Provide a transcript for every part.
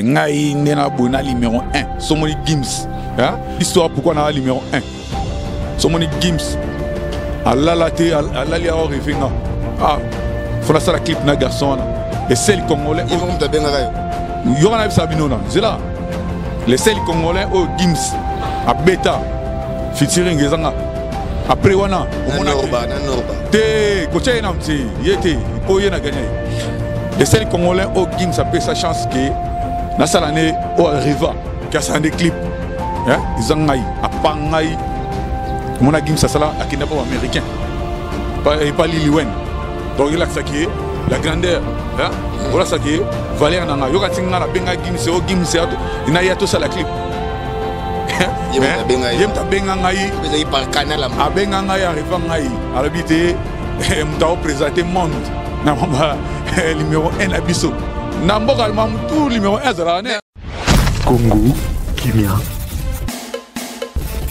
Ngai nde na boye na numéro 1 somoni Gims, hein? Histoire pourquoi na numéro 1 somoni Gims alala te, alali awa rêve nga, ah, faut nasala clip na garçon wana, le seul Congolais. Ye moko moto abengaka yo? Yoka, nayebisa bino na nzela, le seul Congolais oyo Gims abeta featuring ezanga. Après wana omona Norba. Te, kotia ye na te, ye te, mpo ye na gagné ye. Le seul Congolais oyo Gims apesa chance ke nasala ne oyo arriva ke asala nde clip, eza ngai. Apa ngai omona Gims asala, akenda mpo Américain epa Lil Wayne. Donc elakisaki ye la grandeur, olakisaki ye valeur na ngai. Yoka, ti ngai nabenga Gims, oyo Gims na ye tosala clip. Ye moto abenga ngai, abenga ngai, arriva ngai, alobi te moto aoprésente monde na mamba numéro 1 na biso na mboka mamutu numéro 1 azalaka ne. Congo Kimia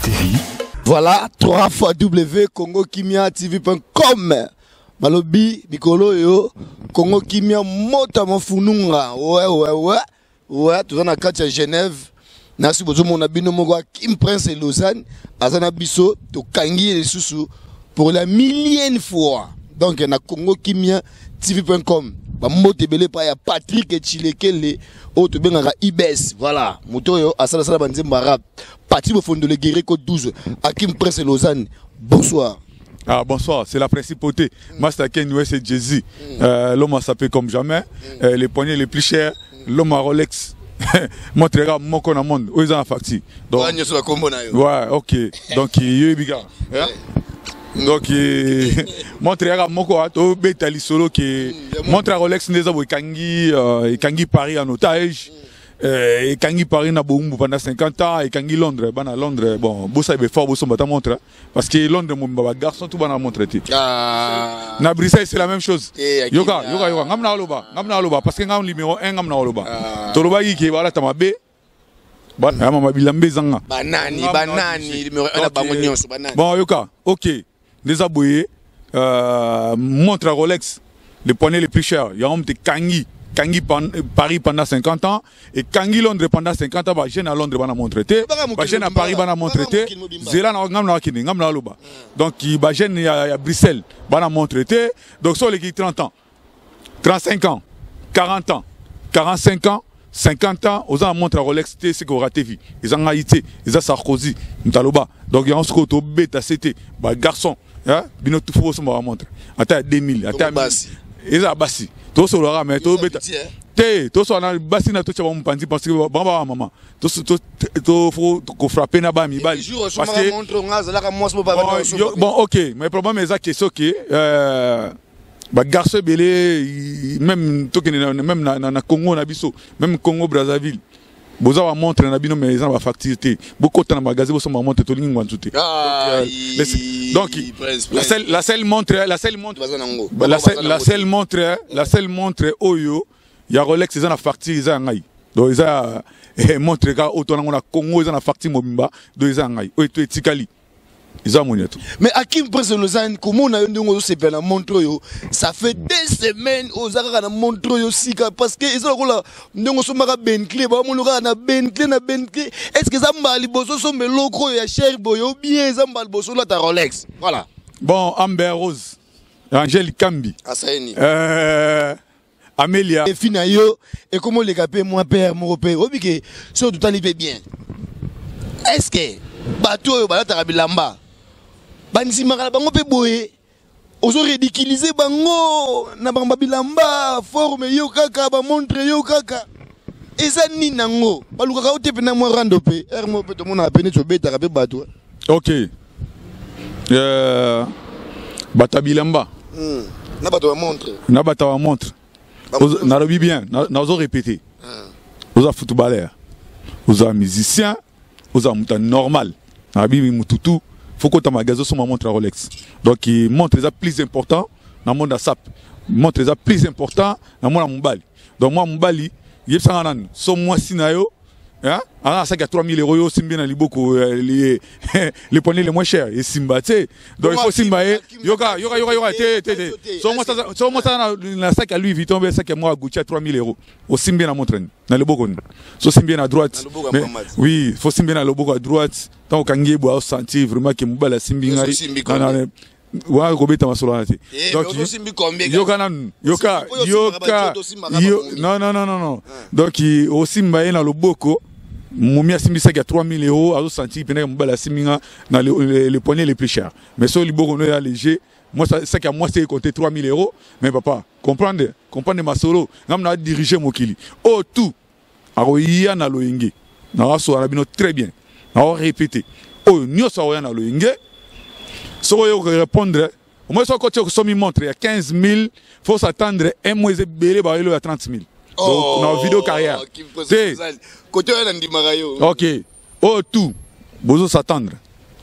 TV. Voilà, 3 fois W Congo Kimia TV.com. Balobi mikolo oyo Congo Kimia mota mafununga. Ouais, toza na kati ya Genève. Nasi bozomona bino moko, Akim Prince et Lausanne aza na biso, tokangi ye lisusu pour la millième fois. Donc na Congo Kimia TV.com, bambote ebele epai ya Patrick Chilekele oyo tobengaka Ibes. Voilà, moto oyo asalasala banzembo arabe. Patrick Bofondole Guerrico 12, Akim Prince et Lausanne, bonsoir. Ah, bonsoir, c'est la principauté. Master Ken West et Jay-Z. L'homme a sapé comme jamais. Les poignets les plus chers. L'homme à Rolex. Montrera moko na monde. Où ils ont la facture. Donc, nyonso bakombo na yo. Ouais, ok. Donc, yo biga. Hein? Donc, montrera moko to beta lisolo ke montre Rolex ndeza bo ekangi ekangi Paris en otage. Ekangi Paris na bombu pendant 50 ans, ekangi Londres, bana Londres, bon, bosa be fort boso bata montre parce que Londres mo ba garçon tout bana montre te. Ah. Na Bruxelles c'est la même chose. Eh, yoka, yoka, yoka, ngam na aloba, ngam na aloba parce que ngam numéro 1, ngam na aloba. Toloba ki bala tamabe. Ba mama bilambe zanga. Banani, banani numéro 1 na bango nyonso, banani? Bon, yoka, OK. Ndeza boye, montre Rolex, le poignet le plus cher. Ya homme te kangi kangi Paris pendant 50 ans et kangi Londres pendant 50 ans. Ba jeune à Londres bana montre te, ba jeune à Paris bana montre te. Zela na ngam na kini, ngam na loba. Donc ba jeune ya Bruxelles bana montre te. Donc so les 30 ans, 35 ans, 40 ans, 45 ans, 50 ans, oza montre Rolex te, c'est qu'on raté vie. Ils ont haïti, ils ont Sarkozy, mtaloba. Donc il y a un scoto bêta c'était ba garçon, hein, bino tout faut son montre. Ata 2000, ata basi. Eza basi. To so lora mais to bêta. Te, to so na basi na to tcha mpanzi parce que ba ba maman. To to to faut ko frapper na ba mibali. Parce que montre nga zalaka mwasi bo ba. Bon, OK, mais problème eza question que ba garçon ebele, même tokende même na Congo na biso, même Congo Brazzaville, boza ba montre na bino mais eza na ba facture te. Bokota na magasin, bosomba montre, tolingi ngwanzu te. Donc la seule montre, la seule montre, la seule montre, la seule montre oyo ya Rolex eza na facture, eza ya ngai. Donc eza montre kaka oyo tonango na Congo eza na facture mobimba. Donc eza ya ngai oyo to etikali eza moni to. Mais Akim Prince Lausanne, komona yo ndenge ozosepela na montre oyo, ça fait 2 semaines oza kaka na montre oyo sika, parce que eza lokola ndenge osombaka Bentley, bamoni kaka na Bentley, na Bentley. Est ce que eza mbala liboso osomba eloko oyo ya cher boye, ou bien eza mbala liboso olata Rolex? Voilà. Bon, Amber Rose, Angèle Kambi, asaini Amelia. Efi na yo ekoma oleka mpe mwa pere moko mpe oyebi ke soki totali mpe bien, est ce que bato oyo balataka bilamba bandimaka na bango mpe boye ozoridiculiser bango na bango babilamba forme yo kaka bamontre yo kaka eza nini nango balukaka yo te mpena mwa rando mpe ere moko mpe tomonaka mpe neti obetaka mpe bato? Ok, bato ya bilamba Na bato bamontre. Na bato ya bamontre, nalobi bien, nazo répéter: oza footballeur, oza musicien, oza moto ya normal, nalobi mututu faut kota magasin osomba montre ya Rolex. Donc montre eza plus important na monde ya sap, montre eza plus important na mwana mobali. Donc mwana mobali, yebisanga nanu, so mwasi na yo Hein? Ah, sac à 3000 euros, yo simbi na liboko, les poignets les moins chers, et simba, tu sais. Donc, il faut simba, eh. Yoka, yoka, yoka, yoka, te, te, te. So, moi, ça, so, moi, ça, na sac à Louis Vuitton, ben, sac à moi, à Gucci à 3000 euros. Au simbi na montre, na liboko. So, simbi na droite. Mais, oui, faut simbi na loboko à droite. Tant qu'angi, bois, sentir vraiment que mobala simbi ngai. Wana kobeta masolo wana te. Donc yoka nanu, yoka, yoka, yo, non, non, non, non, non. Donc osimba ye na loboko, momi asimbisaki ya 3000 euros, azosentir pene mobali asimbi nga na le poignet le plus cher. Mais so liboko no ya léger, moi ça, sac à moi c'est compter 3000 euros. Mais papa, comprendre, comprendre masolo, ngam na diriger mokili. Oh tout akoya na loyenge. Na waso na bino très bien. Na répéter. Oh nyonso akoya na loyenge. Soko yo répondre, au moins soko tu somi montre ya 15 000, faut s'attendre un mois ebele ba elo ya 30 000. Donc na vidéo carrière. Te côté wana ndimaka yo. OK. Oh tout bozo s'attendre.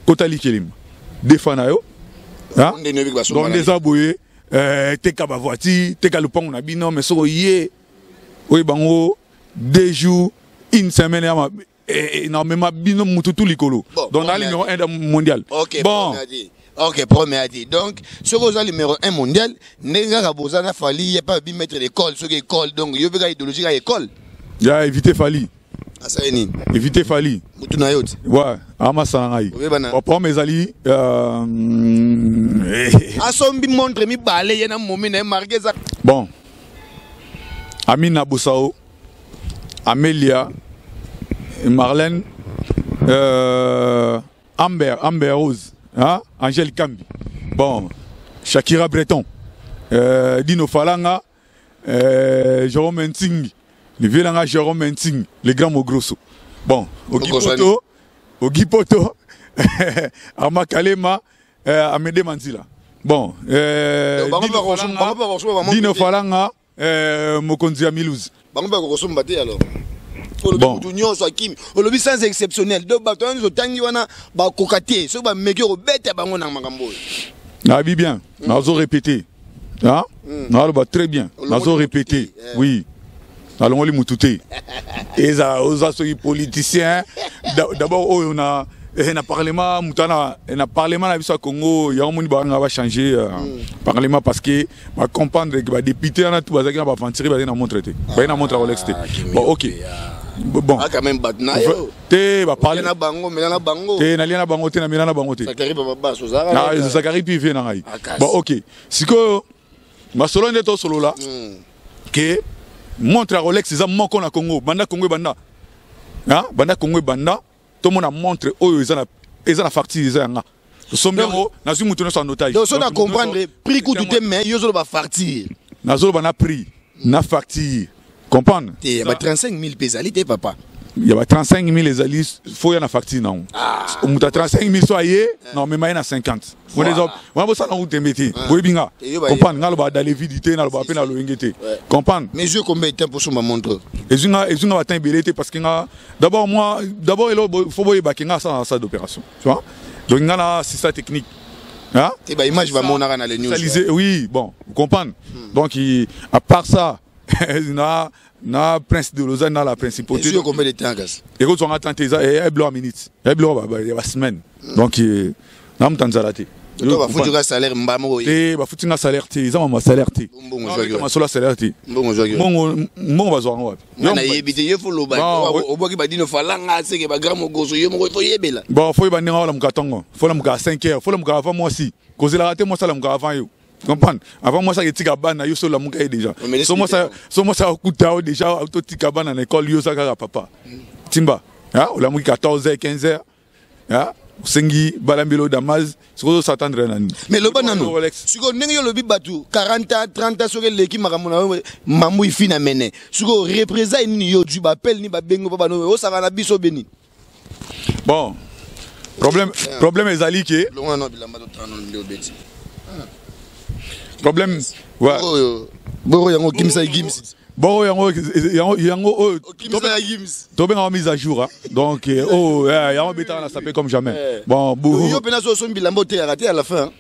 Kota likelim. Défana yo. Hein? Donc des aboyé teka ba voiture, teka lupango na bino mais soko ye oyi bango 2 jours, une semaine ya ma énormément bino mututu likolo. Donc na numéro 1 mondial. OK, bon. OK, premier a dit. Donc, ce que vous avez numéro 1 mondial, n'enga kaboza na Fally, il y a pas bi mettre l'école, ce qui école. Donc, il y a idéologie à école. Il y a éviter Fally. Ah, ça ni. Éviter Fally. Mutu na yote. Ouais, ama sangai. Papa mes ali asombi montre mi balé yena momi na marqué ça. Bon. Amina Boussao, Amelia, Marlène, Amber, Amber Rose, hein? Angèle Kambi, bon, Shakira Breton, Dino Falanga, Jérôme Nting, le vieux langa Jérôme Nting, le grand Mogrosso. Bon, Ogi Poto, Ogi Poto, Arma Kalema, Amédée Manzila. Bon, Dino Falanga, Mokonzi ya Milouz. Bango ba kosomba te alors. Bon. Mutu nyonso akimi. Olobi sans exceptionnel. Donc bato nyonso tangi wana ba kokate, soki ba meki kobeta bango na makambo oyo. Nabi bien, nazo répéter. Hein? Naloba très bien. Nazo répéter. Oui. Nalongoli mutu te. Eza oza soki politicien, d'abord oyo na na parlement mutana na parlement na biso ya Congo ya moni ba nga ba changer parlement parce que ba comprendre que ba député na tout bazaki na ba aventurer ba na montre te. Ba na montre Rolex te. Bon, OK. Bon. Ah, quand même bat na yo. Te ba parler na bango, mela na bango. Te na lia na bango te na mela na bango te. Zakari ba ba so zara. Ah, Zakari pi vie na ngai. Bon, OK. Siko masolo nde to solola. Que montre Rolex eza moko na Congo, banda Congo banda. Hein? Banda Congo banda. Tout le monde a montré oyo eza na facture eza yanga. Sombi yango nazwi mutu nyonso en otage. Donc so na comprendre prix kutu te mais yo zoloba facture. Nazoloba na prix, na facture. Comprendre? Te ba 35 000 pesa te papa. Ya ba 35 000 ezali faut ya na facture nango. Mutu ya 35 000 so aye, non mais na 50. Wana bosala ngo tembe te. Boyebi nga. Comprendre nga loba dans les vides te na loba pe na loyenge te. Comprendre? Mais je combien de temps pour ma montre? Ezunga ezunga ba temps ebele te parce que nga d'abord moi d'abord elo faut boyeba ke nga ça salle d'opération. Tu vois? Donc nga na assistant technique. Hein? Et ba image va monaka na les news. Spécialisé, oui, bon, vous comprenez? Donc à part ça na Prince de Lausanne na la principauté. Et sur combien de temps gas? Et quand on attend tes et blanc minutes. Et blanc ba ba semaine. Donc na mtanzala te. To ba futi ka salaire mbamo Te ba futi nga salaire te, eza ma salaire te. Mbongo zwaki. Ma sola salaire te. Mbongo zwaki. Mbongo mbongo bazwa ngo wapi? Na yebi te ye fo loba. Obwaki ba Dino Falanga seke ba grand mogoso ye moko fo yebela. Bon, fo yeba ndinga wala mukatongo. Fo la muka 5 heures, fo la muka avant moi si. Kozela te moi sala muka avant yo. Comprendre? Avant moi ça tika bana yo sola muka déjà. So moi ça so moi ça kuta déjà auto tika bana na école yo saka papa. Timba. Hein, ola muka 14h 15h. Hein? Sengi balambelo Damas sikozo s'attendre na nini? Mais loba nanu siko ndenge yo lobi batu 40 ans 30 ans soki leki makambo na yo mambu ifina mene siko représailles nini yo du bapel ni babengo pa bano osaka na biso beni. Bon, problème ezali ke longa na bilamba to tano nde obeti. Problème, ouais. Boro yango kimsa gimsi. Bon, yango yango yango oh kimsa gimsi. To benga mise à jour hein. Donc oh yango beta na sapé comme jamais. Bon, yo pena so so bilamba te raté à la fin.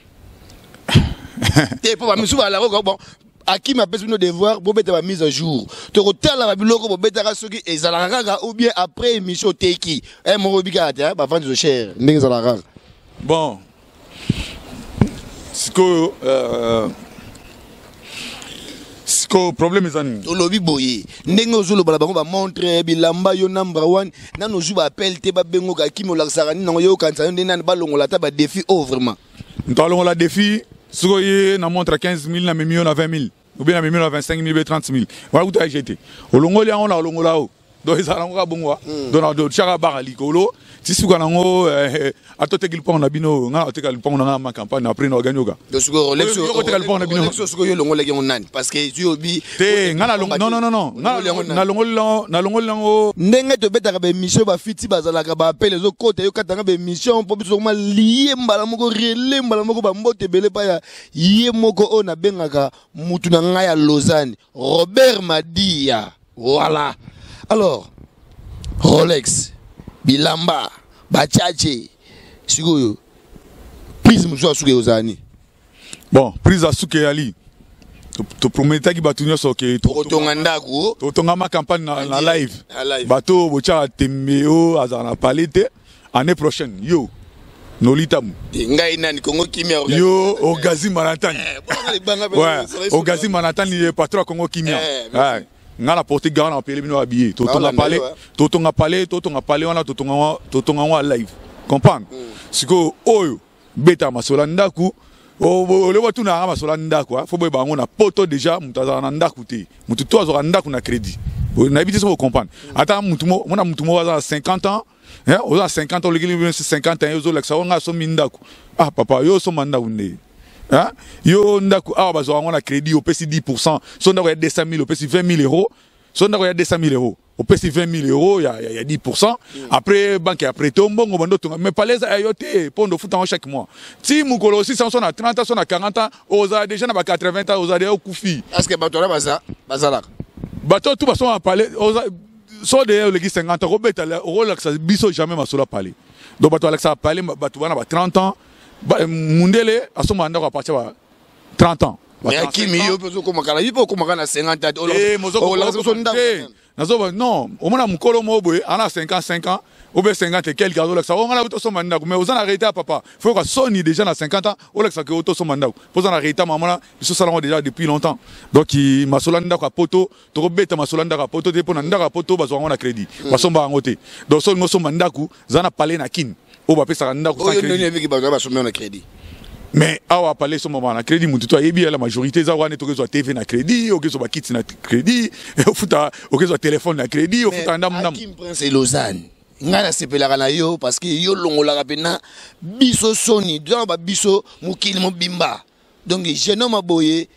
Te po ba misu ba la bon. Akimi apesi bino devoir, bobeta ba mise à jour. Tokotala ba biloko bobetaka soki ezalaka kaka ou bien après émission oteki. Eh moko bika te, ba vente cher. Ndenge ezalaka kaka. Bon. Sikoyo sikoyo problème eza nini? Tolobi boye ndenge ozoloba na bango bamontre bilamba yo number one nano ozwi baappel te babengoka Akimi olakisaka nini nango yo okanisa yo nde nani balongola ata badefi oyo vraiment. Moto alongola défi sikoyo ye na montre 15 000 na memi yo na 20 000 ou bien na memi yo na 25 000 be 30 000 wana kuta ye te olongoli yango na olongola o. Donc ezala nango kaka bongo, donc otiaka bara likolo ti suka nango ata oteki lupango na bino, nga oteka lupango na nga ma campagne après na oganyoka. Oteka lupango na bino sikoyo olongolaki yango nani? Parce que zwi obi te, nga na non non non non, nalongoli nalongoli yango. Ndenge tobetaka baémission, bafiti bazalaka, baappel ezokota, yo katanga baémission mpo biso koma lie mbala moko relais mbala moko. Bambote ebele pa ya ye moko oyo nabengaka mutu na ngai ya Lausanne, Robert Madia. Voilà. Alors Rolex, bilamba bachache, sikoyo prise mosusu asuki ozala nini? Bon, prise asuki eyali toprometaki bato nyonso ke tokotonga ndako. Totongama campagne na live. Bato botyaka tembe oyo azala na palais te. Année prochaine yo nolitamu. Ngai nani? Kongo Kimia. Yo Ogazi Manatani, ouais, Ogazi Manatani, le patron ya Kongo Kimia. Nga na porte gant na pele bino habillé. Totonga palais, totonga palais, totonga palais wana, totonga, totonga ngo live, comprendre. Sikoyo oyo beta masolo ya ndako, olio batuna yanga masolo ya ndako. Fo boyeba yango na poto déjà moto azala na ndako te. Moto to azwaka ndako na crédit, nayebi te soki ocomprendre. Ata motu mona motu moko aza na 50 ans, oza na 50 ans, olekeli 50 ans, ozolakisa o nga asombi ndako. Ah papa, yo osomba ndako nde yo ndako awa bazwaka yango na crédit. Opesi 10. So ndako ya 200 000, opesi 20 000 euros. So ndako ya 200 000 euros, opesi 20 000 euros ya 10. Après banque ya prêter mbongo, bando otonga, mais palais eza ya yo te mpo ndo ofuta yango chaque mois ti mokolo osisa. So na 30 ans, so na 40 ans, ozala déjà na ba 80 ans, ozala déjà okufi. Est ce que bato wana baza bazalaka? Bato tu basomba palais so de oleki 50 ans, okobeta okolakisa biso jamais masolo ya palais. Donc bato balakisaka palais, bato wana ba 30 ans. Mundele asombaka ndako à partir ya 30 ans. Mais Akimi, yo mpe ozokomaka na yo mpe okomaka na 50 ans. Nazoba non, omona mokolo moko boye ana 55 ans ou bien 50 et quelque, azolakisa o nga na tosomba ndako. Mais oza na retard papa, faut yoka soni déjà na 50 ans olakisa ke otosomba ndako mpo oza na retard. Mamona biso osalango déjà depuis longtemps. Donc masolo ya ndako ya poto, tokobeta masolo ya ndako ya poto te mpo na ndako ya poto bazwaka yango na crédit, basomba yango te. Donc so olingi osomba ndako, za na palais na Kine oyo bapesaka ndako sans crédit. Bato basombi na crédit. Mais awa palais esombama na crédit, mutu to ayebi ya la majorité eza wana. Tokezwa TV na crédit, okezwa bakiti na crédit, ofuta, okezwa telefone na crédit, ofuta ndamu ndamu. Akim Prince Lausanne, ngai nasepelaka na yo parce que yo longolaka mpena biso soni tozana babiso mokili mobimba. Donc jeune homme aboye,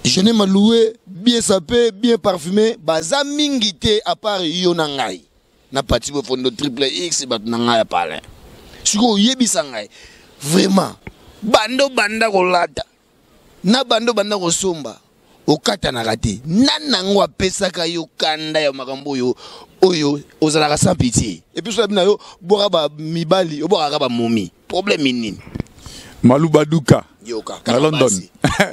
jeune homme aloué, bien sapé, bien parfumé, baza mingi te à part yo na ngai na pati bofondo triple X, bato na ngai ya palin. Sikoyo oyebisa ngai vraiment, bando banda kolata na bando banda kosomba, okatanaka te? Nani yango apesaka yo kanda ya makambo oyo oyo ozalaka sans pitié? Et puis soki na yo bwaka bamibali, obwakaka bamomi, problème nini? Malubaduka. Yoka. Na London,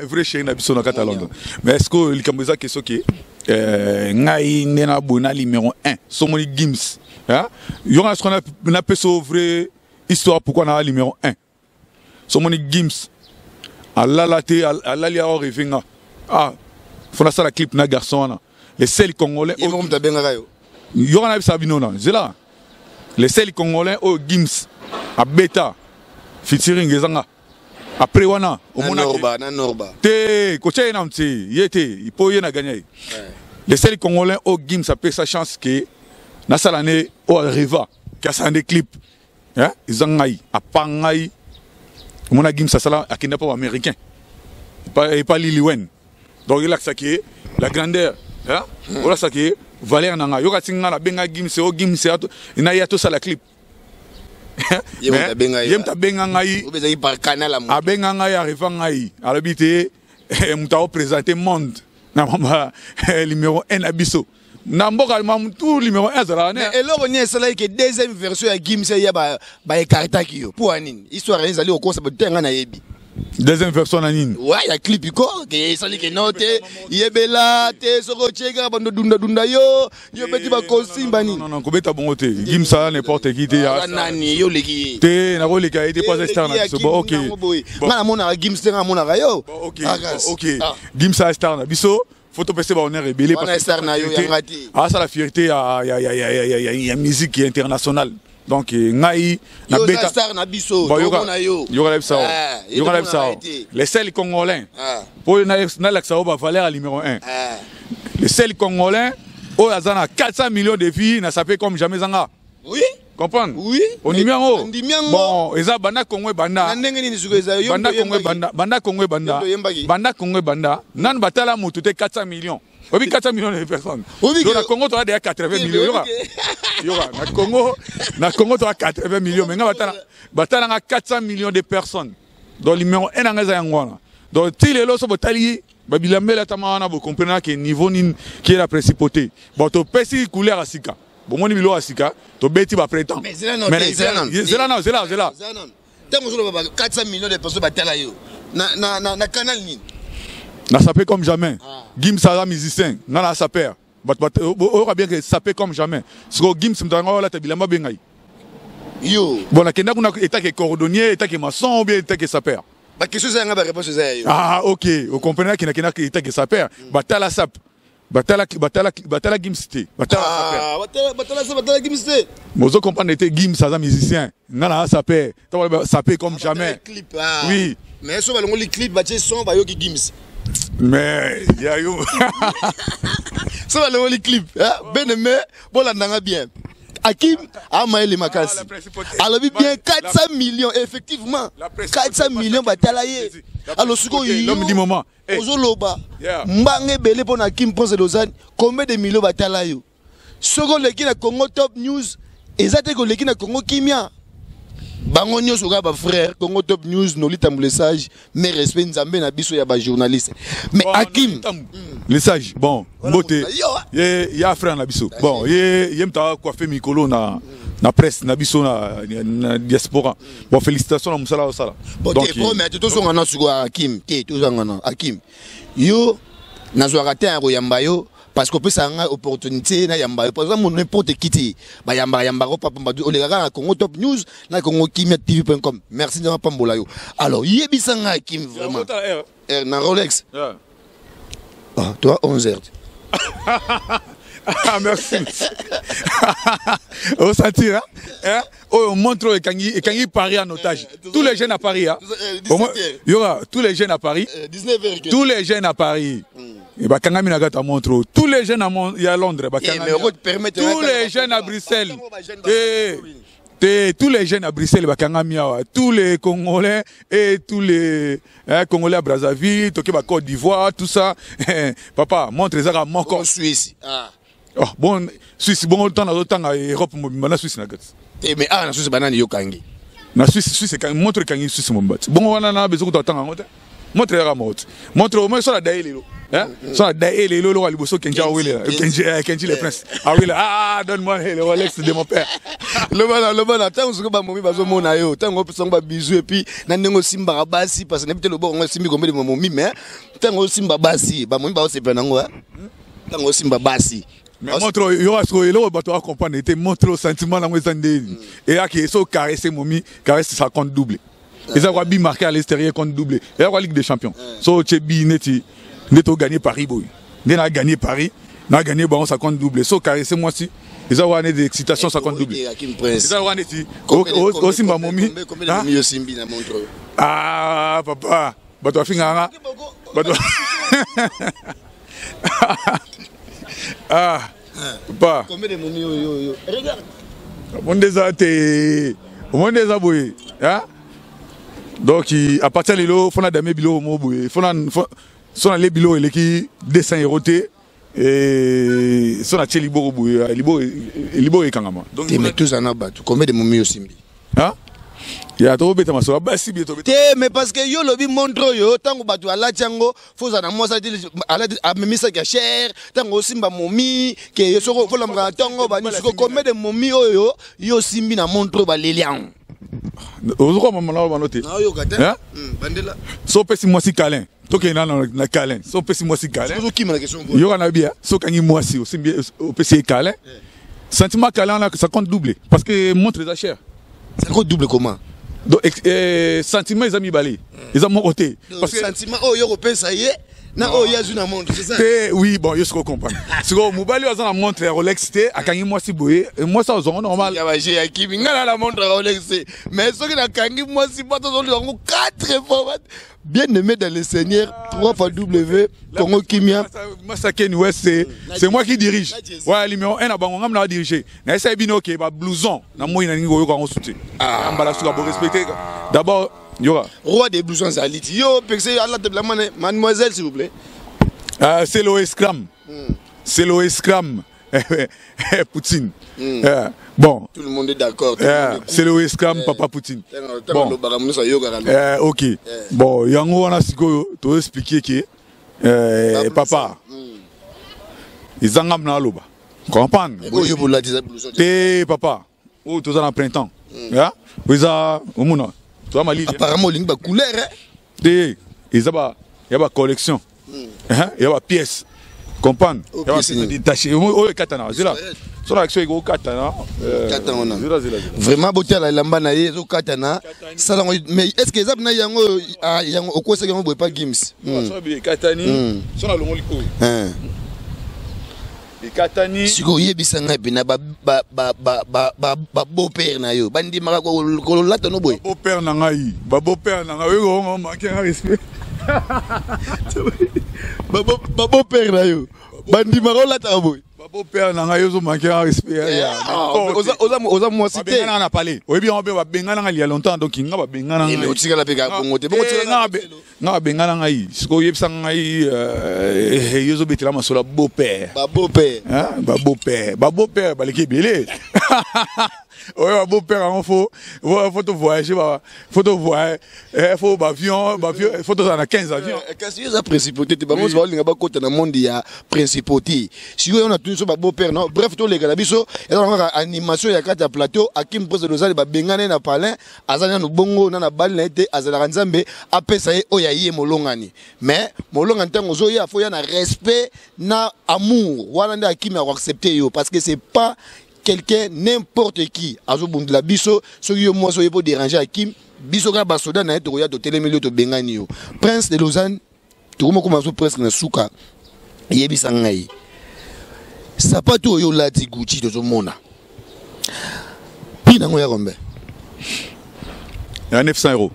vrai chéri na biso na kati ya London. Mais est ce que likambo eza ke soki ngai nde na boye na numéro 1 somoni Gims yo nga soki napesa o vrai histoire pourquoi na numéro 1 somoni Gims alala te, alali awa rêve nga, ah fo nasala clip na garçon wana, le seul Congolais. Ye moko moto abengaka yo? Yo wana nayebisa bino na nzela, le seul Congolais oyo Gims abeta featuring eza nga. Après wana Omona Norba. Te, kotia ye na nti ye te mpo ye na gagné ye. Le seul Congolais oyo Gims apesa chance ke nasala ne oyo areva ke asala nde clip eza ngai. Apa ngai omona Gims asala, akenda mpo baaméricain epa Lil Wayne. Donc elakisaki ye la grandeur, olakisaki ye valeur na ngai. Yoka ti ngai nabenga Gims, o Gims na ye tosala clip. Ye moto abenga ngai, abenga ngai, arriva ngai, alobi te moto aoprésente monde na mamba numéro 1 na biso na mboka mamutu numéro 1 azalaka ne. Eloko nini esalaki ke deuxième version ya Gims ya baécartaki yo? Mpo ya nini? Histoire ezali kokosa bato te, ngai nayebi. Deuxième version na nini? Ouais, ya clip ko ke esali ke no te yebela te soki otie kaka bando dunda dunda yo, yo beti bakosimba nini? Non, non, kobeta bongo te. Gims aza n'importe qui te. Aza nani? Yo oleki ye. Te, nakoleka ye te po aza star na biso. Bon, ok. Nga namonaka Gims te, nga namonaka yo. Bon, ok. Ok, Gims aza star na biso, faut topesa bahonneur ebele. Wana star na yo, yanga te. Asala fierté ya musique internationale. Donc ngai nabeta star na biso. Tomona yo. Yoka na biso, yoka na biso, les seuls Congolais po nalakisa oyo bavaleur ya numéro 1, les seuls Congolais oyo aza na 400 millions de vues na Sape comme jamais ezanga. Oui. Comprendre? Oui. Ondimi yango? Ondimi yango. Bon, eza banda Congo ebanda. Na ndenge nini sikoyo eza yo? Banda Congo ebanda, banda Congo ebanda, banda Congo ebanda, nanu batala motu te 400 millions. Oyebi 400 millions de personnes? Donc na Congo toza deya 80 millions. Yoka, yoka, na Congo, na Congo toza 80 millions, mais nga batala, batalanga 400 millions de personnes. Donc numéro 1 nanga eza yango wana. Donc ti lelo so botali babilambeli atama wana, bocomprendre ke niveau nini qui est la principauté. Bon, topesi couleur ya sika, bomoni biloko ya sika, tobeti baprintemps. Zela nano, zela, zela. Ntango ozoloba ba 400 millions de personnes batala yo na canal nini? Na Sape comme jamais. Gims aza musicien, nga na saper. Bato oyoka bien ke Sape comme jamais. Sikoyo Gims moto yango olata bilamba bengai. Yo. Bon, nakenda kuna etake cordonnier, etake maçon ou bien etake saper? Baquestion eza yanga, baréponse eza ya yo. Ah ok, okomprendre, nakenda etake saper, batala sap, batala, batala, batala Gims te, batala saper. Batala sap, batala Gims te. Bozo comprendre te. Gims aza musicien, nga na saper. Sape comme jamais. Clip. Oui. Mais so balongoli clip, batie son, bayoki Gims. Mais ya yo. So balongoli clip, bien aimé, bolandanga bien. Akim amayele makasi alobi bien 400 millions, effectivement 400 millions batala ye. Alors sikoyo l'homme du moment ozoloba mbanga ebele mpo na Akim Prince Lausanne. Combien de millions batala yo? Soki oleki na Congo Top News, eza te koleki na Congo Kimia. Bango nyonso kaka bafrère. Congo Top News, Nolitambo le sage, mais respect, Nzambe na biso ya bajournaliste. Mais bon, Akim le sage, bon, mbote ye ya frère na biso. Bon, ye moto acoiffe mikolo na presse na biso na diaspora. Bon, félicitation na mosala osala. Bon, te, bon, mais tozonga na sikoyo Akim te, tozonga na Akim. Yo nazwaka te ya koyamba yo parce que opesaka ngai opportunité nayamba yo. Par exemple, n'importe qui te bayambaka yambaka opapamba. Olekaka na Congo Top News, na Congo Kimia TV.com. Merci, Nzambe apambola yo. Alors yebisa ngai Akim, vraiment na Rolex. Ah, toi, 11 heures. Ah, merci. Osentir, hein? Hein? Oh, montre ekangi, ekangi Paris en otage. Tous les jeunes à Paris, hein? Yoka, tous les jeunes à Paris. 19 heures. Tous les jeunes à Paris. Et bakangami na kati ya montre. Tous les jeunes à Londres, bakangami. Tous les jeunes à Bruxelles. Et tous les jeunes à Bruxelles, bakangami awa. Tous les Congolais et tous les, hein, Congolais à Brazzaville, toke ba Côte d'Ivoire, tout ça. Papa, montre ezaka moko. Suisse. Ah. Oh, bon, Suisse, bon, temps na tanga Europe mobimba na Suisse na kati. Eh, mais ah, na Suisse banani yokangi? Na Suisse, Suisse ekangi, montre ekangi Suisse mobimba. Bon, wana na besoin ko tanga ngo te. Montre yaka moko te. Montre au moins so na daye lelo. Hein? So na daye lelo lo liboso Kenji awele. Kenji, Kenji le prince. Awele, ah, donne-moi le Rolex de mon père. Loba, loba na ntango soki bamomi bazomona yo, ntango opesango babizu, et puis na ndenge osimbaka basi, parce que nayebi te loboko ngo esimbi combien de bamomi, mais ntango osimba basi, bamomi baosepela nango, ntango osimba basi. Mais montre yoka sikoyo eloko bato acomprendre ete montre sentiment nango eza ndeni eyaki so caresse momi, caresse, ça compte double. Eza kwa but marqué à l'extérieur compte double, eza kwa Ligue des champions. So otie but neti nde togagné Paris boye, nde na gagné Paris, na gagné bango, ça compte double. So caresse mwasi, eza wana neti excitation, ça compte double. Eza wana neti osimba momi. Ah papa, bato bafingaka nga bato. Ah papa, omoni eza te, omoni eza boye. Donc à partir lelo fona dame biloko moko boye, fona so nalie biloko eleki 200 € te, so natie liboko boye, liboko ekangama. Donc mais tozala na bato, combien de momi osimbi? Ya tokobeta masolo basi bie. Te, mais parce que yo lobi montre oyo, ntango bato alati yango, fozala na mwasi alati amemisaki ya cher. Ntango osimba momi ke soko folamaka na ntongo bani siko, combien de momi oyo yo osimbi na montre oyo baleli yango? Ozokoka mama na bano te. Naoyoka te. Hein? Bandela. So opesi mwasi câlin, tokende nano na câlin. So opesi mwasi câlin, ozokima na question. Yoka na bien, so okangi mwasi, osimbi, opesi ye câlin, sentiment câlin wana, ça compte double parce que montre eza cher. Ça compte double comment? Donc sentiment eza mibale, eza moko te. Parce que sentiment oyo yo kopesa ye na oyo ye azwi na montre, c'est ça? Te, oui. Bon, yo sikoyo comprendre. Sikoyo mobali oyo aza na montre ya Rolex te, akangi mwasi boye, mwasi azwango normal. Ya baje ya kimi ngai na montre ya Rolex te, mais soki nakangi mwasi, bato azolika yango 4 fois. Bien aimé dans le Seigneur, 3 fois W Congo Kimia. Masa Ken West, c'est moi qui dirige. Ouais, numéro 1 na bango, ngam na diriger. Na esa bino ke ba blouson na moi na ningo yoka ngo soute. Mbala suka bo respecter. D'abord yoka. Roi des blousons zali ti yo pekse ala te la mane, mademoiselle, s'il vous plaît. C'est le Scram. C'est le Scram. Poutine. Bon. Tout le monde est d'accord. Tout le monde écoute. C'est le Scram, papa Poutine. Tango Bon. lobaka monusu ayokaka lo. Ok. Bon, yango wana sikoyo to expliquer que Ba papa. Ezanga na loba. Comprendre? Oyo bolati eza blouson te. Te papa. Oyo toza na printemps. Ya? Eza omona. Toza malili. Apparemment olingi ba couleur, hein? Te, eza ba ya ba collection. Hein? Ya ba pièces. Comprendre? Oyo Ya ba pièce pièces nini? détachées. Oyo ekatana. Zela. So la action ekokatana. Katana wana. Zela, zela, zela. Vraiment botala elamba na ye ezokatana. Sala yango, mais est-ce que eza na yango, ah, yango okwesaki yango boye pa Gims? So bi ekatani. So na longoli oyo. Hein. Ekatani. Sikoyo oyebisa ngai mpena ba beau-père na yo bandimaka kolata no boye? Beau-père na ngai, ba beau-père na ngai oyo ongo manquer un respect. Ba beau-père na yo bandimaka olataka boye? Ba beau-père na ngai, ozo manquer un respect ya. Ah, oza mwasi te. Babengana na palais, oyebi yango mpe, babengana ngai il y a longtemps, donc nga babengana Eh, mais ngai. otikala mpe kaka bongo te, bongo Eh, otikala nga babengana ngai. Sikoyo oyebisa ngai, yo ozobetela masolo ya beau-père. Ba beau-père. Hein? Ba beau-père, ba beau-père baleki ebele. Oyo ba beau-père yango, faut to voyager, ba faut to voyager, faut ba avion, faut tozala na 15 avions. Kasi yo eza principauté te, bango nyonso baolinga bakota na monde ya principauté. Sikoyo na tuni so ba beau-père no. Bref, toleka na biso, eza na kaka animation ya kati ya plateau. Akim Prince Lozali, babengana ye na palin, aza nanu bongo na bali na ye te. Azalaka Nzambe apesa ye oyo aye molongani, mais molongani ntango ozoya, fo ya na respect na amour wana nde Akimi akoaccepte yo, parce que c'est pas quelqu'un n'importe qui azobundela biso. Soki yo mwasi oye po déranger Akim, biso kaka basoda na ye tokoya, totelemeli yo, tobengani yo. Prince de Lausanne, tokomokoma so presque na suka. Yebisa ngai, sapatu oyo olati, Gucci, tozomona mpi nango ya combien? Ya 900 €.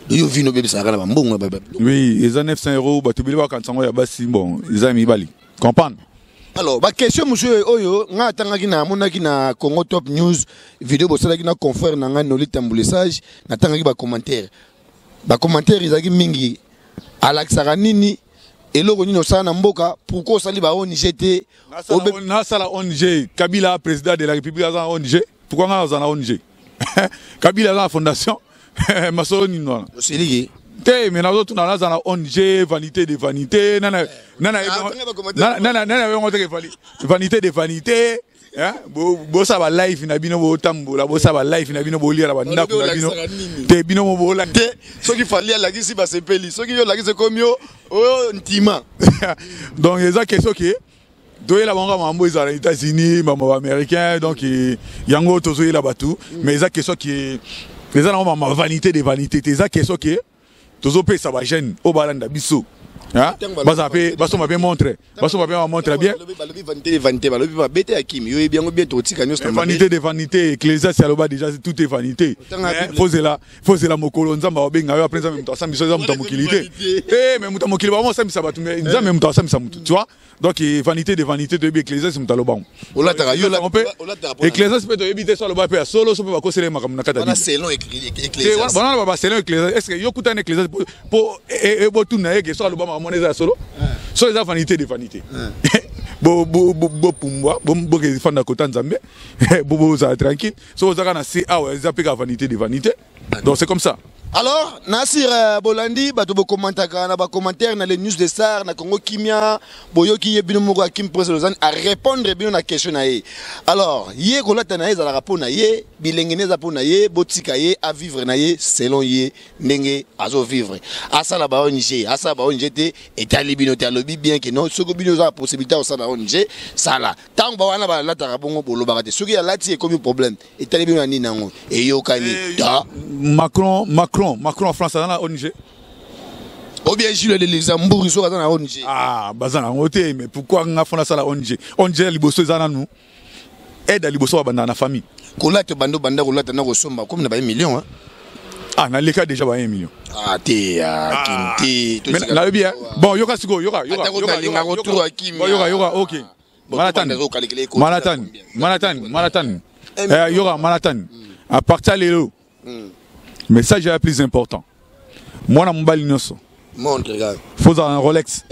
Yo vino obebisaka na bambongo na Oui, eza 900 €. Bato ebele bakanisa yango ya basi. Bon, eza ya mibali, comprendre? Alors, baquestion mosusu oyo ngai atangaki na amonaki na Congo Top News, video bosalaki na confrère na ngai Noli Tambulesage, natangaki bacommentaire. Bacommentaire ezalaki mingi: alakisaka nini, eloko nini osala na mboka, pourquoi osali ba ONG te? Nasala ONG? Kabila, président de la République, aza na ONG. Pourquoi ngai aza na ONG? Kabila aza na fondation. Masolo nini wana? Osiliki. Te, me nazotuna, naza na ONG? Vanité de vanité, nana yango teke vanité de vanité. Bosala balive na bino, botambola, bosala balive na bino, bolia na bandako na bino te, bino mo bola. Te, soki Fally alakisi, basepeli. Soki yo olakisi, ekomi yo oyo ntima. Donc eza question ke toyela bango mambo ezala na États-Unis, bambo baaméricain. Donc yango tozoyela bato, mais eza question ke eza nango mama vanité de vanité te. Eza question ke tozopesa bajeune oyo balanda biso, bazala mpe, basomba mpe montre, basomba mpe bamontre bien. Balobi vanité de vanité, balobi mabe te. Akimi, yo oyebi yango bien, tokotika nyonso. Vanité de vanité, Ecclésiaste aloba déjà, tout est vanité. Fozela, fozela mokolo Nzambe abenga yo. Après, Nzambe moto asambisa, eza moto ya mokili te. Te, mais moto ya mokili bamo asambisa bato, mais Nzambe moto asambisa moto, tu vois? Donc vanité de vanité, toyebi Ecclésiaste moto aloba ngo. Olataka yo? Mpe Ecclésiaste mpe toyebi te so aloba mpe ya solo, so mpe bakosela ye makambo na kati ya. Bana baselon Ecclésiaste, est ce que yo kutana Ecclésiaste po botuna ye ke so aloba makambo wana eza ya solo, so eza vanité de vanité? Bopumbwa, bokefanda kota Nzambe, bozala tranquille. So ozaka na se awa, eza mpe ka vanité de vanité. Donc c'est comme ça. Alors, Nasir Bolandi, bato bokomantaka na ba commentaire na les news de stars na Congo Kimia, boyoki ye bino moko Akim Prince Lausanne a répondre bino na question na ye. Alors, ye kolata na ye ezalaka mpo na ye, bilenge ne eza mpo na ye, botika ye a vivre na ye selon ye ndenge azo vivre. Asala ba ONG, asala ba ONG te, etali bino te, alobi bien que non, soki bino oza na possibilité ya kosala ONG, sala. Tango ba wana balataka bongo bolobaka te, soki alati ekomi problème. Etali bino na nini yango eyokani ta. Macron, Macron, Macron en France aza na ONG. Ou bien Jules de Luxembourg soki aza na ONG. Ah, baza na yango te, mais pourquoi nga fona sala ONG? ONG ya liboso eza nanu aide ya liboso babanda na famille. Kolata bando banda kolata na kosomba comme na ba million hein. Ah, naleka déjà ba 1 million. Ah te, ah, Kim te. Mais nalobi hein. Bon, yoka sikoyo, yoka, yoka. Ata yoka, kotalinga yoka, retour yoka. ya Kim. Bon, yoka, yoka, OK. Manhattan. Manhattan, Manhattan, Manhattan. Eh, yoka Manhattan. À partir lelo. Message ya plus important. Mwana mobali nyonso. Montre kaka. Faut un Rolex.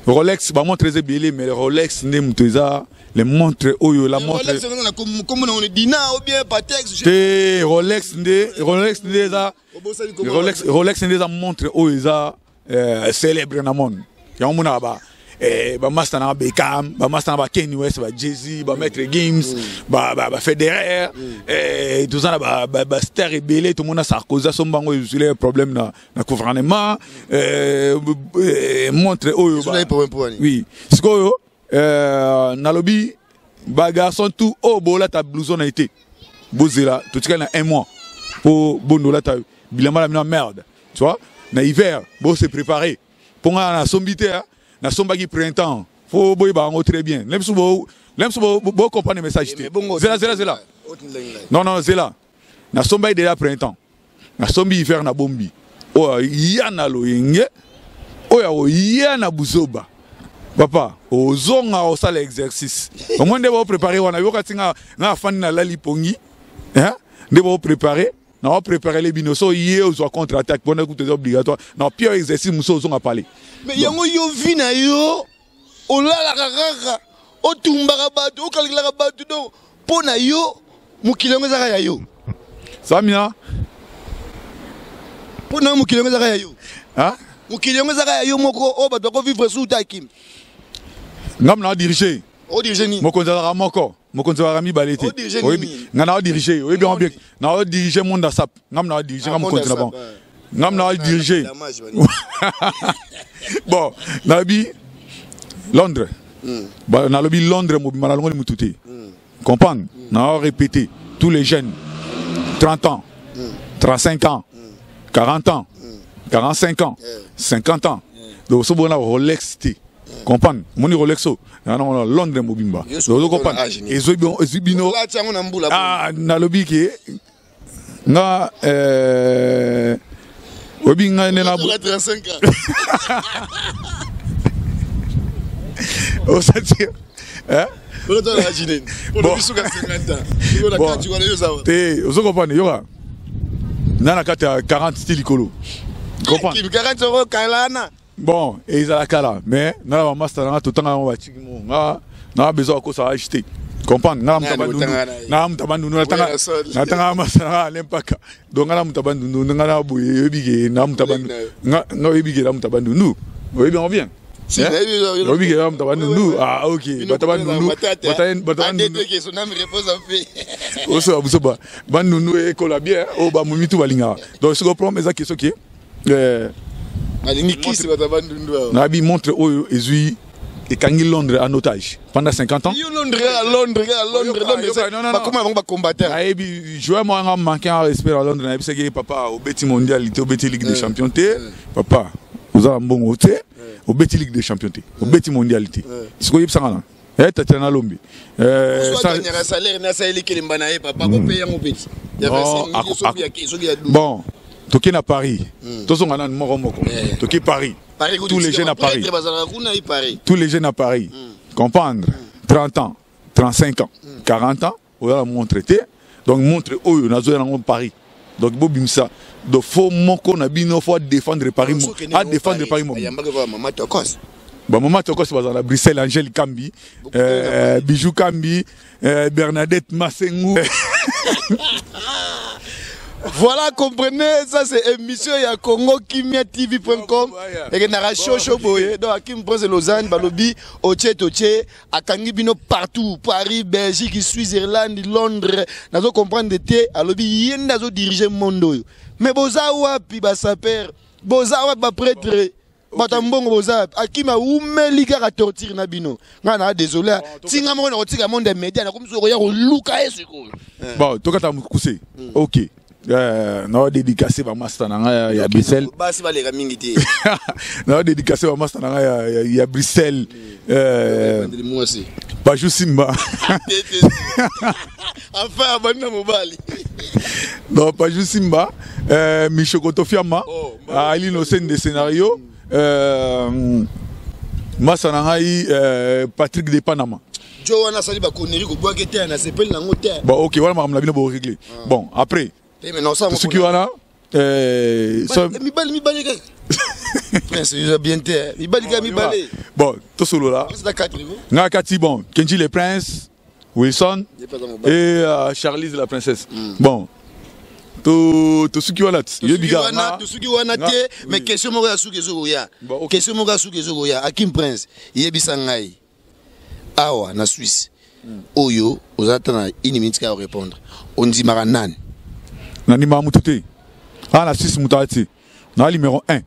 Rolex, ba montre eza ebele, mais Rolex nde moto eza les montres oyo la montre. Rolex na kombo na on Dina ou bien Patex. Te Rolex nde Rolex nde eza Rolex Rolex nde eza montre oyo eza célèbre na monde. Yango monaka ba ba master na Beckham, ba master na ba Kanye West, ba Jay-Z, ba Maître Gims, ba Federer, tout ça ba star ebele, tout le monde a Sarkozy asomba ngo ezuli problème na gouvernement, montre oyo ba Ezuli problème pour nini? Oui. Sikoyo, nalobi ba garçon tout oyo bolata blouson na été. Bozela, totikali na un mois po bondola ta bilamba na bino merde. Tu vois? Na hiver, bo se préparer. Pour nga na sombi te, hein? Na sombaki printemps. Faut boyeba yango très bien. Même si bo, même si bo, bo comprendre message te. Mais bongo, Zela, zela, zela. Non, non, zela. Na sombaki déjà printemps. Na sombi hiver na bombi. Oyo ya na loyenge. Oyo ya na buzoba. Papa, ozonga osala exercice. Au moins nde bo préparer wana yoka tinga na fandi na lali pongi. Hein? Nde bo préparer. Na wa préparer les bino so ye ozwa contre-attaque pona kutu eza obligatoire. Na pire exercice muso ozonga parler. Mais yango yo vi na yo olalaka kaka otumbaka bato okalkelaka bato donc mpo na yo mokili yango ezaka ya yo. Samia mpo na yo mokili yango ezaka ya yo. Hein? Mokili yango ezaka ya yo moko oyo bato bako vivre sous ta Kim. Ngam na diriger. O diriger nini? Mokonzi azalaka moko. Mokonzi azalaka mibale te. O diriger Oyebi, nini? nga na diriger, oyebi yango bien. Na diriger monde asap. Ngam na diriger, Ah, ngam mokonzi na monde bango. asap, Ngam na diriger. Dommage, bani. Bon, nalobi Londres. Ba, nalobi Londres mobima na longoli mutu te. Comprendre? Na répéter tous les jeunes 30 ans, 35 ans, 40 ans, 45 ans, 50 ans. Donc so bona Rolex te. Comprendre? Moni Rolex o. Na na Londres mobimba. Yo so Donc bona comprendre? âge ni. Ezwi bon, ezwi bino. Olati yango na mbula bo. Ah, nalobi ke nga obi nga ne na Ola 35 ans. Osati, hein? Ola to na âge nini? Bon. Ola biso ka 50 ans. Ola Bon. kati wana yo zawa. Te, ozo comprendre yoka. Na na kati ya 40 ti likolo. Comprendre? Kim 40 euros kalana. Bon, ezalaka là, mais na ba master na totanga yango ba tiki mo. Nga na besoin ko sa acheter. Comprendre? Nga Nani muta bandundu. otanga na ye? Na muta bandundu na tanga. Wera sol. Na tanga master na Alain Mpaka. Donc nga na muta bandundu nga na boye yebi ke na muta bandundu. Nga nga yebi ke na muta bandundu. Oyebi yango bien. Si, Hein? nayebi yo- Oyebi ke na muta bandundu. Ah OK, Bino bata bandundu. matata, Bata bata bandundu. Adete ke son âme repose en paix. Oso abuso ba bandundu ekola bien o ba mumitu balingaka. Donc siko problème eza question ke Alingi kisi bata bandundu awa. Nabi montre oyo ezui ekangi Londres en otage pendant 50 ans. Yo Londres, à Londres, à Londres, Oyoka, Londres, oyoka, non, non, non. bakoma bango ba combattant. Nayebi joueur moi nga manqué un respect à Londres, nayebi seke papa obeti mondial te, obeti Ligue des Champions te. Papa, oza na mbongo te, obeti Ligue des Champions te, obeti mondial te. Sikoyo yebisanga na. Eh, Tatiana Lombi. Soit gagnera salaire na sa eliki limba na ye papa, ko payer yango peti. Ya Non, 25 millions, soki ya soki ya 12. Bon, toke na Paris. Tozonga nanu moko moko. Toke Paris. Paris, Tous les jeunes à Paris. Prêtre bazalaka kuna ye Paris. Tous les jeunes à Paris. Comprendre? 30 ans, 35 ans, 40 ans, oyo la montre te. Donc montre oyo nazo yango Paris. Donc bobimisa. Donc faut moko na bino faut défendre Paris mo. Soki A défendre Paris mo. Ayambaka ba mama Tokos. Ba mama Tokos bazala na Bruxelles, Angèle Kambi, Beaucoup de Bijou Kambi, Bernadette Masengu. Voilà, comprenez, ça c'est émission ya Congo Kimia TV.com ekendaka chaud chaud boye. Donc Akim Prince de Lausanne balobi otie totie akangi bino partout, Paris, Belgique, Suisse, Irlande, Londres. Nazo comprendre te alobi ye nde azo diriger monde oyo. Mais boza wapi ba sapeur, boza wapi ba prêtre? Bato ya mbongo boza Akim awumeli kaka torture na bino. Ngai na désolé, tinga moko na kotika monde ya média nakomi soki koya koluka ye sikoyo. Bon, tokata mokuse. Ok, na dédicace bamaster na ngai ya Bruxelles. Basi baleka mingi te. Na dédicace bamaster na ngai ya Bruxelles, mwasi Baju Simba. Enfin abandi na mobali. Donc Paju Simba, Michoko Tofiama, Ali Nocen de scénario, masa na ngai Patrick de Panama. Jo wana asali bakoneri kobwaki te, na sepeli nango te. Bon, ok, wana makambo na bino borégler. Bon, après soki wana mibali mibale kaka, prince eza bien te, mibali kaka mibale. Bon, tosolola ngai kati. Bon, Kenji le prince, Wilson et Charlize la princesse. Bon, tosuki wana. Tosuki wana te, mais question moko ya suki ezokoya, question moko ya suki ezokoya. Akim Prince, yebisa ngai awa na Suisse oyo oza ata na une minute kaka répondre, ondimaka nani? Nandimaka motu te. Awa na Suisse moto aya te, naa numéro 1,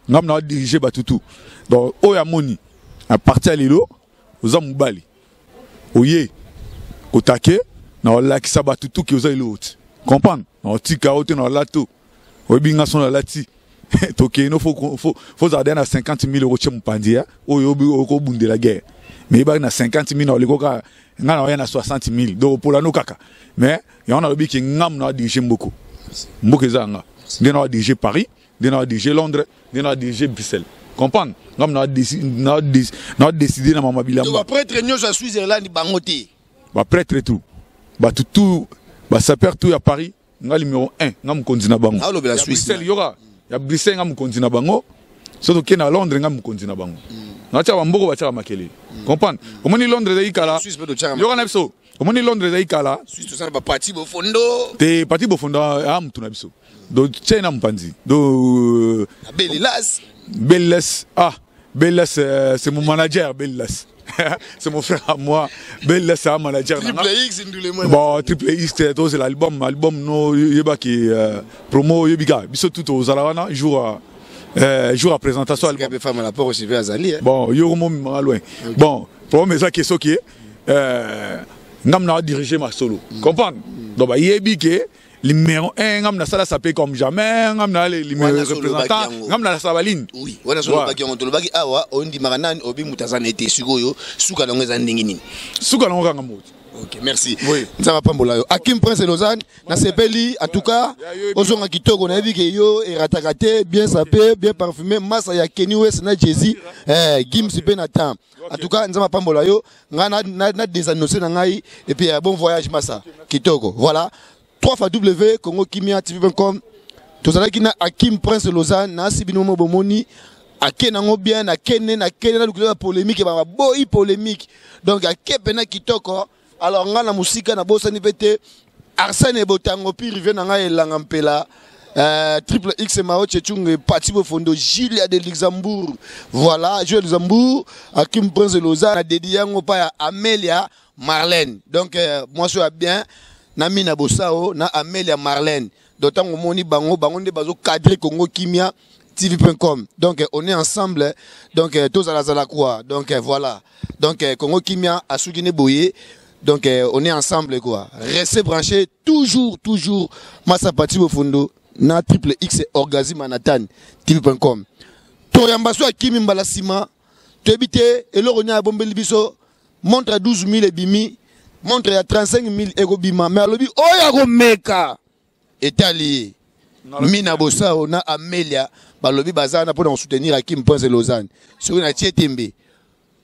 ngam na dirige bato tu. Donc oyo amoni à partir ya lelo oza mobali, oye kotake na olakisa bato tu ke oza eloko te, comprendre? Na otika o te, na olato oyebi nga so nalati tokende no fozala deya na 50 000 okotia mopanzi ya oyo okobundela guerre, mais yebaki na 50 000 na oleko kaka nga na oya na 60 000. Donc opola no kaka, mais yango nalobi ke ngamu na adirige mboko, mboka eza yanga nde na adirige Paris, nde na adirige Londres, nde na adirige Bruxelles, comprendre? Ngamu na décide na mama bilamba. Baprêtre nyonso ya Switzerland bango te? Baprêtre tout, bato tout, basapeur tout ya Paris, nga numéro 1, nga mokonzi na bango. Alobela Suisse. Yoka ya Bruxelles, nga mokonzi na bango. So tokei na Londres, nga mokonzi na bango. Natiaka bamboko, batiaka makelele, comprendre? Omoni Londres ezali kala, yoka na biso, omoni Londres ezali kala. Bapati Bofondo. Te, pati Bofondo aya mutu na biso, donc tie na mopanzi. Donc Belilas. Belilas, ah, Belilas, c'est mon manager. Belilas, c'est mon frère à moi. Belilas, c'est un manager. Triple X. Bon, Triple X, c'est l'album, album no yebaki promo yebika biso tout ozala wana jour à présentation album. Femme à la porte aussi azali. Bon, yo mo loin. Bon, problème eza ke soki ngam na diriger ma solo, comprendre? Donc ba yebi ke numéro 1 ngam na sala sapé comme jamais, ngam na le numéro représentant, ngam na sala ligne. Oui, wana so lobaki yango, tolobaki awa ondimaka nani, obi moto aza na ete sikoyo suka nango eza ndenge nini? Suka nango kanga moto. Ok, merci. Oui. Nzambe apambola yo, Akim Prince Lausanne. Nasepeli en tout cas, ozonga kitoko, nayebi ke yo erataka te, bien sapé, bien parfumé, masa ya Kenny West na Jay-Z, Gims mpe na temps. En tout cas nzambe apambola yo, ngai na désannonce na ngai et puis bon voyage masa kitoko. Voilà, 3 fois W Congo Kimia TV.com, tozalaki na Akim Prince Lausanne. Nasi bino mo bomoni ake nango bien, akende nakende na lukula polémique, baboyi polémique, donc ake pena kitoko. Alors ngai na mosika nabosani mpe te Arsène Ebotango pi rive na ngai elanga mpela, Triple X Mao Chechung, Pati Bofondo, Julia de Luxembourg. Voilà, Julia de Luxembourg, Akim Prince de Lausanne, a dédié yango pa ya Amelia Marlène. Donc moi je bien na mina bosao na Amelia Marlène. Donc tango moni bango, bango nde bazo cadrer Congo Kimia TV.com. Donc on est ensemble. Donc tous à la quoi. Donc voilà. Donc Congo Kimia Asugine Boye. Donc on est ensemble quoi. Restez branchés toujours, toujours. Massa Pati Bofondo na Triple X Orgasme Manhattan TV.com. Toyamba so akimi mbala sima. Toyebi te eloko nya bombeli biso, montre ya 12 000 ebimi, montre ya 35 000 ekobima, mais alobi oyo akomeka etali mina bosao na Amelia, balobi baza wana mpona kosoutenir Akim Prince Lausanne. Soki natie tembe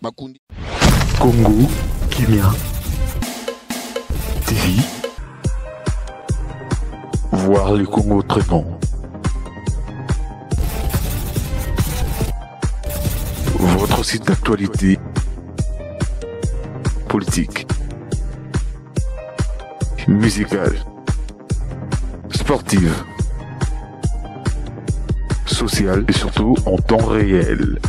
bakundi. Congo Kimia TV. Voir le Congo autrement. Votre site d'actualité politique, musicale, Sportive, sociale et surtout en temps réel.